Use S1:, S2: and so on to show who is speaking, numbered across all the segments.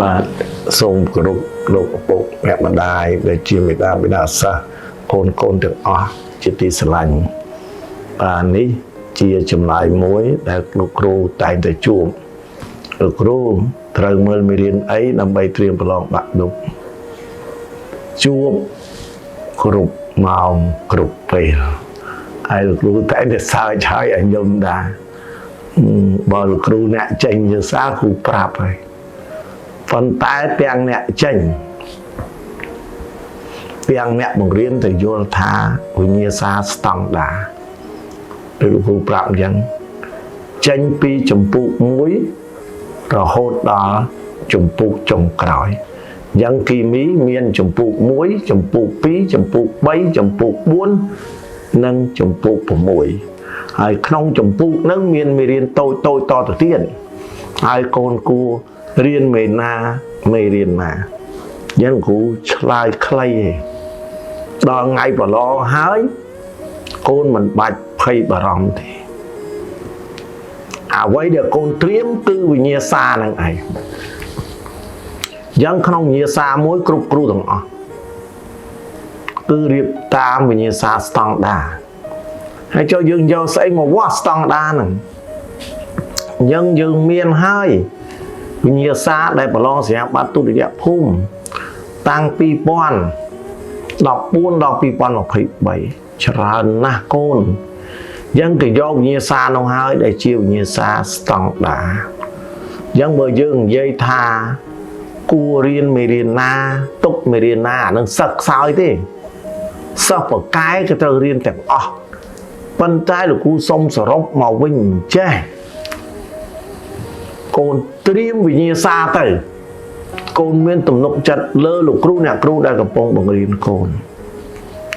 S1: បាទសូមគោរពលោកឪពុកអ្នកម្ដាយដែលជាមេដាបិតាសិស្សកូនកូនទាំងអស់ជាទីស្រឡាញ់បាទនេះជាចម្លើយមួយដែលលោកគ្រូតែងតែជួបលោកគ្រូត្រូវមើលមេរៀនអីដើម្បីត្រៀមប្រឡងបាក់ឌុបជួបគ្រប់ម៉ោងគ្រប់ពេលហើយលោកគ្រូតែងតែសើចហើយឲ្យខ្ញុំដែរបើលោកគ្រូអ្នកចេញជាសាគ្រូប្រាប់ហើយប៉ុន្តែទាំងអ្នកចេញទាំងអ្នកបង្រៀនទៅយល់ថាវិញ្ញាសាស្តង់ដាដូចលោកគ្រូប្រាប់អញ្ចឹងចេញពីចម្ពោះ1រហូតដល់ចម្ពោះចុងក្រោយអញ្ចឹងគីមីមានចម្ពោះ1ចម្ពោះ2ចម្ពោះ3ចម្ពោះ4និងចម្ពោះ6ហើយក្នុងចម្ពោះនឹងមានមេរៀនតូចតូចតទៅទៀតហើយកូនគួររៀនមេណាមេរៀនណាយ៉ាងគ្រូឆ្លើយខ្លីឯងដល់ថ្ងៃប្រឡងហើយកូនមិនបាច់ភ័យបារម្ភទេអ្វីដែលកូនត្រៀមគឺវិញ្ញាសានឹងឯងយ៉ាងក្នុងវិញ្ញាសាមួយគ្រប់គ្រូទាំងអស់គឺរៀបតាមវិញ្ញាសាស្តង់ដាហើយចូលយើងយកស្អីមកវាស់ស្តង់ដាហ្នឹងអញ្ចឹងយើងមានហើយវិញ្ញាសាដែលប្រឡងសញ្ញាបត្រទុតិយភូមិតាំង2014ដល់2023ច្រើនណាស់កូនអញ្ចឹងគេយកវិញ្ញាសានោះហើយដែលជាវិញ្ញាសាស្តង់ដាអញ្ចឹងបើយើងនិយាយថាគួររៀនមេរៀនណាទុកមេរៀនណាអានឹងសិស្សខ្សោយទេសិស្សបកែក៏ត្រូវរៀនទាំងអស់ប៉ុន្តែលោកគ្រូសុំសរុបមកវិញចេះកូនត្រៀមវិញ្ញាសាទៅកូនមានទំនុកចិត្តលើលោកគ្រូអ្នកគ្រូដែលកំពុងបង្រៀនកូន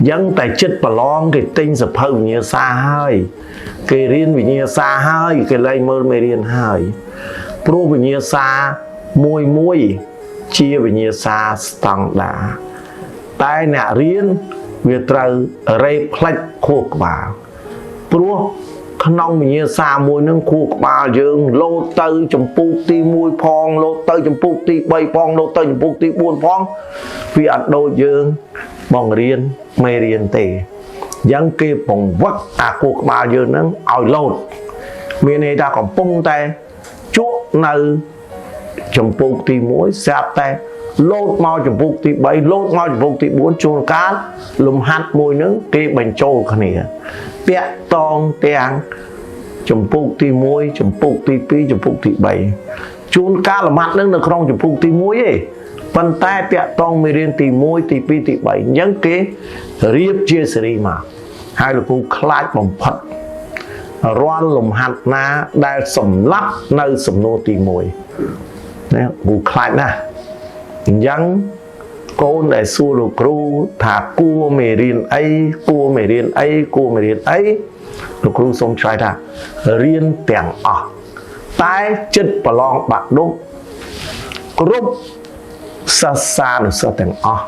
S1: យ៉ាងតែចិត្តប្រឡងគេទិញសភៅវិញ្ញាសាហើយគេរៀនវិញ្ញាសាហើយគេលែងមើលមេរៀនហើយព្រោះវិញ្ញាសាមួយមួយជាវិញ្ញាសាស្តង់ដាតែអ្នករៀនវាត្រូវរេផ្លិចខួរក្បាលព្រោះក្នុងវិញ្ញាសាមួយនឹងខួរក្បាលយើងលោតទៅចម្ពោះទី1ផងលោតទៅចម្ពោះទី3ផងលោតទៅចម្ពោះទី4ផងវាអត់ដូចយើងបង្រៀនមេរៀនទេអញ្ចឹងគេបង្វឹកអាខួរក្បាលយើងនឹងឲ្យលោតមានន័យថាកំពុងតែជក់នៅចម្ពោះទី1ស្រាប់តែលោតមកចម្ពោះទី3លោតមកចម្ពោះទី4ជួនកាលលំហាត់មួយនឹងគេបញ្ចូលគ្នាតាក់តងទាំងចម្ពោះទី1ចម្ពោះទី2ចម្ពោះទី3ជួនកាលលំហាត់នឹងនៅក្នុងចម្ពោះទី1ទេប៉ុន្តែតាក់តងមេរៀនទី1ទី2ទី3អញ្ចឹងគេរៀបជាសេរីមកហើយលោកគ្រូខ្លាចបំផុតរាល់លំហាត់ណាដែលសម្លាប់នៅសំណួរទី1ណាគ្រូខ្លាចណាស់អញ្ចឹងកូនដែលសួរលោកគ្រូថាគួរមេរៀនអីគួរមេរៀនអីគួរមេរៀនអីលោកគ្រូសូមឆ្លើយថារៀនទាំងអស់តែចិត្តប្រឡងបាក់ឌុបគ្រប់សិស្សានុសិស្សទាំងអស់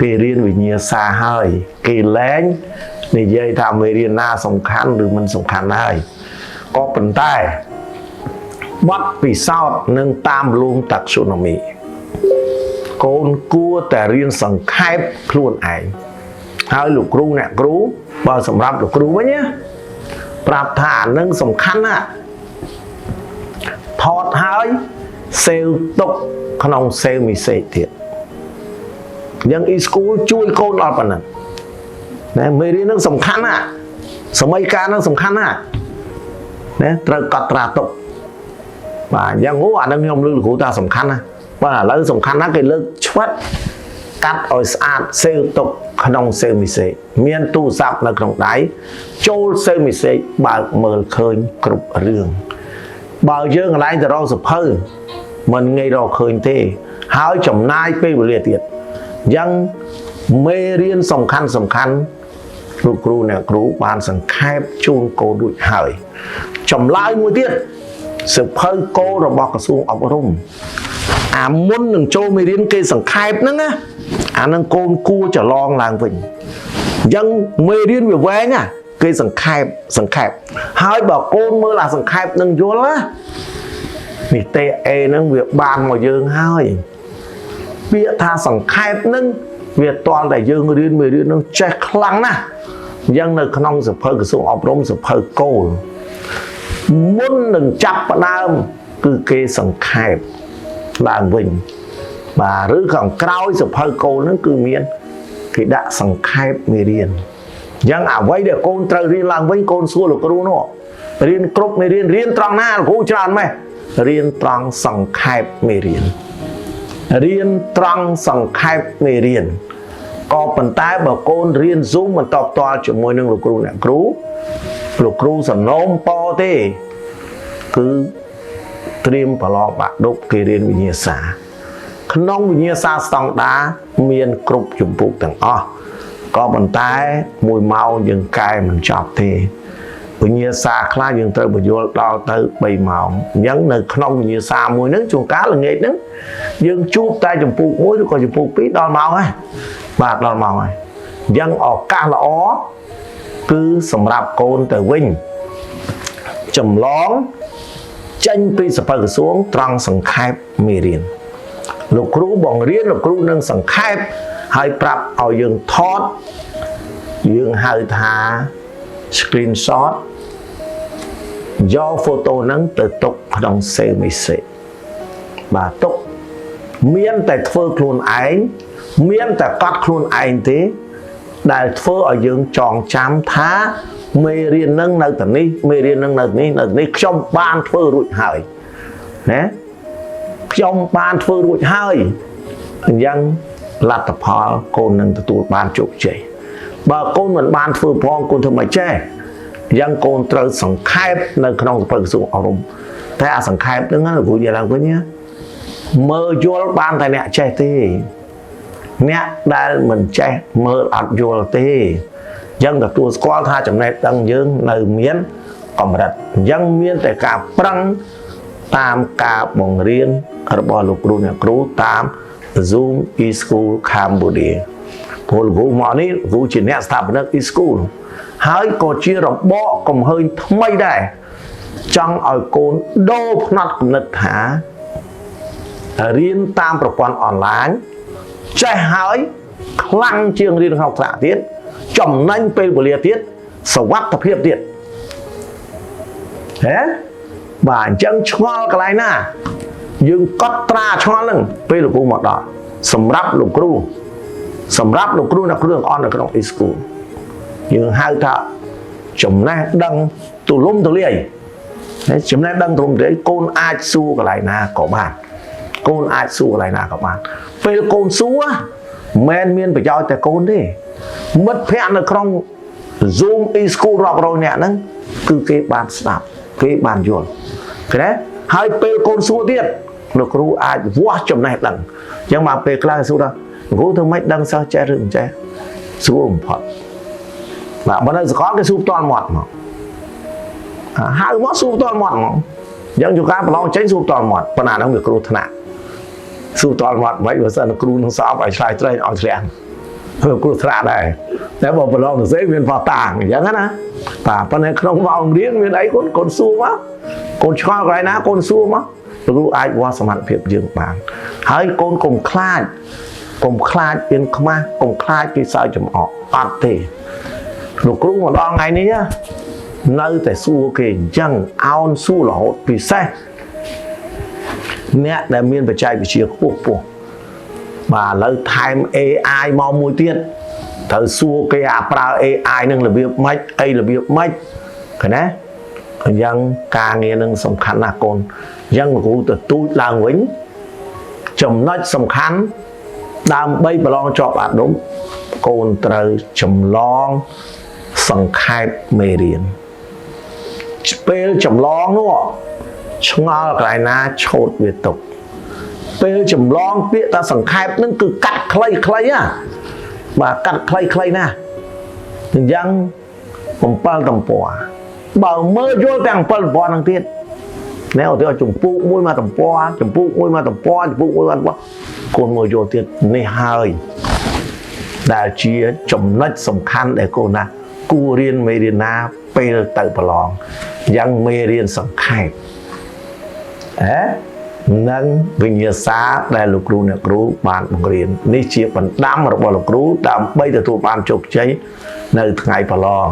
S1: គេរៀនវិញ្ញាសាហើយគេលែងនិយាយថាមេរៀនណាសំខាន់ឬមិនសំខាន់ហើយក៏ប៉ុន្តែបទពិសោធន៍នឹងតាមលូមតាក់សូណូមីកូនគួរតែរៀនសង្ខេបខ្លួនឯងហើយលោកគ្រូអ្នកគ្រូបើសម្រាប់លោកគ្រូវិញណាប្រាប់ថាអានឹងសំខាន់ណាស់ថតហើយសេវទុកក្នុង save message ទៀតយ៉ាង e-school ជួយកូនដល់ប៉ុណ្ណឹងណាមេរៀននឹងសំខាន់ណាស់សម័យកាលនឹងសំខាន់ណាស់ណាត្រូវកត់ត្រាទុកបាទយ៉ាងងូអានឹងខ្ញុំលើកលោកគ្រូថាសំខាន់ណាស់បាទឥឡូវសំខាន់ណាស់គេលើកឆ្វិតកាត់ឲ្យស្អាត save ទុកក្នុង save message មានទូរស័ព្ទនៅក្នុងដៃចូល save message បើកមើលឃើញគ្រប់រឿងបើយើងកន្លែងទៅរកសភៅមិនងាយរកឃើញទេហើយចំណាយពេលវេលាទៀតអញ្ចឹងមេរៀនសំខាន់សំខាន់លោកគ្រូអ្នកគ្រូបានសង្ខេបជូនកូនរួចហើយចម្លើយមួយទៀតសភៅគោលរបស់ក្រសួងអប់រំអាមុននឹងចូលមេរៀនគេសង្ខេបហ្នឹងណាអានឹងកូនគួរច្រឡងឡើងវិញអញ្ចឹងមេរៀនវាវែងណាគេសង្ខេបសង្ខេបហើយបើកូនមើលអាសង្ខេបនឹងយល់ណា និទេស A ហ្នឹងវាបានមកយើងហើយពាក្យថាសង្ខេបហ្នឹងវាតល់តែយើងរៀនមេរៀនហ្នឹងចេះខ្លាំងណាស់អញ្ចឹងនៅក្នុងសភៅក្រសួងអប់រំសភៅគោលមុននឹងចាប់ផ្ដើមគឺគេសង្ខេបឡើងវិញបាទឬខាងក្រោយសភៅគោលហ្នឹងគឺមានគេដាក់សង្ខេបមេរៀនអញ្ចឹងអ្វីដែលកូនត្រូវរៀនឡើងវិញកូនសួរលោកគ្រូនោះរៀនគ្រប់មេរៀនរៀនត្រង់ណាលោកគ្រូច្រើនម៉េះរៀនត្រង់សង្ខេបមេរៀនរៀនត្រង់សង្ខេបមេរៀនក៏ប៉ុន្តែបើកូនរៀន Zoom បន្តផ្ទាល់ជាមួយនឹងលោកគ្រូអ្នកគ្រូលោកគ្រូសំណូមពរទេគឺត្រៀមប្រឡងបាក់ឌុបគេរៀនវិញ្ញាសាក្នុងវិញ្ញាសាស្តង់ដាមានគ្រប់ជំពូកទាំងអស់ក៏ប៉ុន្តែមួយម៉ោងយើងកែមិនចប់ទេវិញ្ញាសាខ្លះយើងត្រូវបញ្យល់ដល់ទៅ3ម៉ោងអញ្ចឹងនៅក្នុងវិញ្ញាសាមួយហ្នឹងជួនកាលល្ងាចហ្នឹងយើងជួបតែចម្ពោះ1ឬក៏ចម្ពោះ2ដល់ម៉ោងហើយបាទដល់ម៉ោងហើយអញ្ចឹងឱកាសល្អគឺសម្រាប់កូនទៅវិញចម្លងចេញពីសភៅក្រសួងត្រង់សង្ខេបមេរៀនលោកគ្រូបង្រៀនលោកគ្រូនឹងសង្ខេបហើយប្រាប់ឲ្យយើងថតយើងហៅថា screenshot យក photo ហ្នឹងទៅទុកក្នុង save message បាទទុកមានតែធ្វើខ្លួនឯងមានតែកត់ខ្លួនឯងទេដែលធ្វើឲ្យយើងចងចាំថាមេរៀននឹងនៅទីនេះមេរៀននឹងនៅទីនេះនៅទីនេះខ្ញុំបានធ្វើរួចហើយណាខ្ញុំបានធ្វើរួចហើយអញ្ចឹងលទ្ធផលកូននឹងទទួលបានជោគជ័យបើកូនមិនបានធ្វើផងកូនធ្វើមិនចេះអញ្ចឹងកូនត្រូវសង្ខេបនៅក្នុងសភៅក្រសួងអប់រំតែអាសង្ខេបហ្នឹងលោកគ្រូនិយាយឡើងវិញណាមើលយល់បានតែអ្នកចេះទេអ្នកដែលមិនចេះមើលអត់យល់ទេអញ្ចឹងទទួលស្គាល់ថាចំណេះដឹងយើងនៅមានកម្រិតអញ្ចឹងមានតែការប្រឹងតាមការបង្រៀនរបស់លោកគ្រូអ្នកគ្រូតាម Zoom e-School Cambodia ព្រោះលោកគ្រូមកនេះគ្រូជាអ្នកស្ថាបនិក e-School ហើយក៏ជារបកកំហើញថ្មីដែរចង់ឲ្យកូនដូរផ្នត់គំនិតថារៀនតាមប្រព័ន្ធអនឡាញចេះហើយខ្លាំងជាងរៀនក្នុងថ្នាក់ទៀតចំណេញពេលវេលាទៀតសុវត្ថិភាពទៀតហ៎បាទអញ្ចឹងឆ្ងល់កន្លែងណាយើងកត់ត្រាឆ្ងល់ហ្នឹងពេលលោកគ្រូមកដល់សម្រាប់លោកគ្រូសម្រាប់លោកគ្រូអ្នកគ្រូទាំងអស់នៅក្នុង e-school យើងហៅថាចំណេះដឹងទូលំទូលាយចំណេះដឹងទូលំទូលាយកូនអាចសួរកន្លែងណាក៏បានកូនអាចសួរកន្លែងណាក៏បានពេលកូនសួរមិនមានប្រយោជន៍តែកូនទេមិត្តភ័ក្តិនៅក្នុង Zoom e-school រាប់រយនាក់ហ្នឹងគឺគេបានស្ដាប់គេបានយល់ឃើញទេហើយពេលកូនសួរទៀតលោកគ្រូអាចវាស់ចំណេះដឹងអញ្ចឹងមកពេលខ្លះសួរថាគ្រូធ្វើម៉េចដឹងសិស្សចេះឬមិនចេះសួរបំផុតបាទបើនៅសកលគេសួរផ្ទាល់មាត់មកហៅមកសួរផ្ទាល់មាត់មកអញ្ចឹងជួនកាលប្រឡងចេញសួរផ្ទាល់មាត់ប៉ុន្តែហ្នឹងវាគ្រោះថ្នាក់សួរផ្ទាល់មាត់មិនបើសិនគ្រូនឹងសอบឲ្យឆ្លើយត្រេះឲ្យធ្លាក់វាគ្រោះថ្នាក់ដែរតែបើប្រឡងសរសេរមានផុសតាងអញ្ចឹងណាបាទប៉ុន្តែក្នុងម៉ោងរៀនមានអីកូនកូនសួរមកកូនឆ្ងល់កន្លែងណាកូនសួរមកគ្រូអាចវាស់សមត្ថភាពយើងបានហើយកូនកុំខ្លាចកុំខ្លាចមានខ្មាស់កុំខ្លាចគេសើចចំអកអត់ទេលោកគ្រូមកដល់ថ្ងៃនេះនៅតែសួរគេអញ្ចឹងអោនសួររហូតពិសេសអ្នកដែលមានបច្ចេកវិទ្យាខ្ពស់ខ្ពស់បាទឥឡូវថែម AI មកមួយទៀតត្រូវសួរគេអាប្រើ AI នឹងរបៀបម៉េចអីរបៀបម៉េចឃើញណាអញ្ចឹងការងារនឹងសំខាន់ណាស់កូនអញ្ចឹងលោកគ្រូទទូចឡើងវិញចំណុចសំខាន់ដើម្បីប្រឡងជាប់អាដុំកូនត្រូវចម្លងសង្ខេបមេរៀនពេលចម្លងនោះឆ្ងល់កន្លែងណាឆូតវាទុកពេលចម្លងពាក្យថាសង្ខេបនឹងគឺកាត់ខ្លីៗណាបាទកាត់ខ្លីៗណាអញ្ចឹង7ទំព័របើមើលយល់ទាំង7ទំព័រហ្នឹងទៀតណែឧទាហរណ៍ចម្ពោះមួយមកទំព័រចម្ពោះមួយមកទំព័រចម្ពោះមួយមកទំព័រកូនមើលយល់ទៀតនេះហើយដែលជាចំណុចសំខាន់ដែលកូនណាគួររៀនមេរៀនណាពេលទៅប្រឡងយ៉ាងមេរៀនសង្ខេប ហ៎និងវិញ្ញាសាដែលលោកគ្រូអ្នកគ្រូបានបង្រៀននេះជាបណ្ដាំរបស់លោកគ្រូដើម្បីទទួលបានជោគជ័យនៅថ្ងៃប្រឡង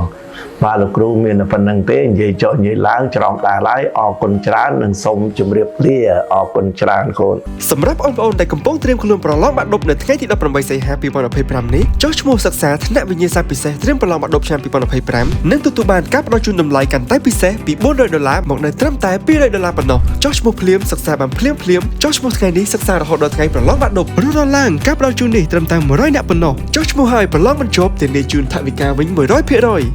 S1: បាទលោកគ្រូមានតែប៉ុណ្្នឹងទេនិយាយចុះនិយាយឡើងច្រំដែរឡើយអរគុណច្រើននិងសូមជម្រាបលាអរគុណច្រើនកូន
S2: សម្រាប់បងប្អូនដែលកំពុងត្រៀមខ្លួនប្រឡងបាក់ឌុបនៅថ្ងៃទី18សីហា2025នេះចុះឈ្មោះសិក្សាថ្នាក់វិញ្ញាសាពិសេសត្រៀមប្រឡងបាក់ឌុបឆ្នាំ2025និងទទួលបានការផ្ដល់ជូនតម្លៃកាន់តែពិសេសពី400ដុល្លារមកនៅត្រឹមតែ200ដុល្លារប៉ុណ្ណោះចុះឈ្មោះភ្លាមសិក្សាបានភ្លាមភ្លាមចុះឈ្មោះថ្ងៃនេះសិក្សារហូតដល់ថ្ងៃប្រឡងបាក់ឌុបរស់រានឡើងការផ្ដល់ជូននេះត្រឹមតែ100នាក់ប៉ុណ្ណោះចុះឈ្មោះហើយប្រឡងមិនជាប់ធានាជូនថវិកាវិញ100%។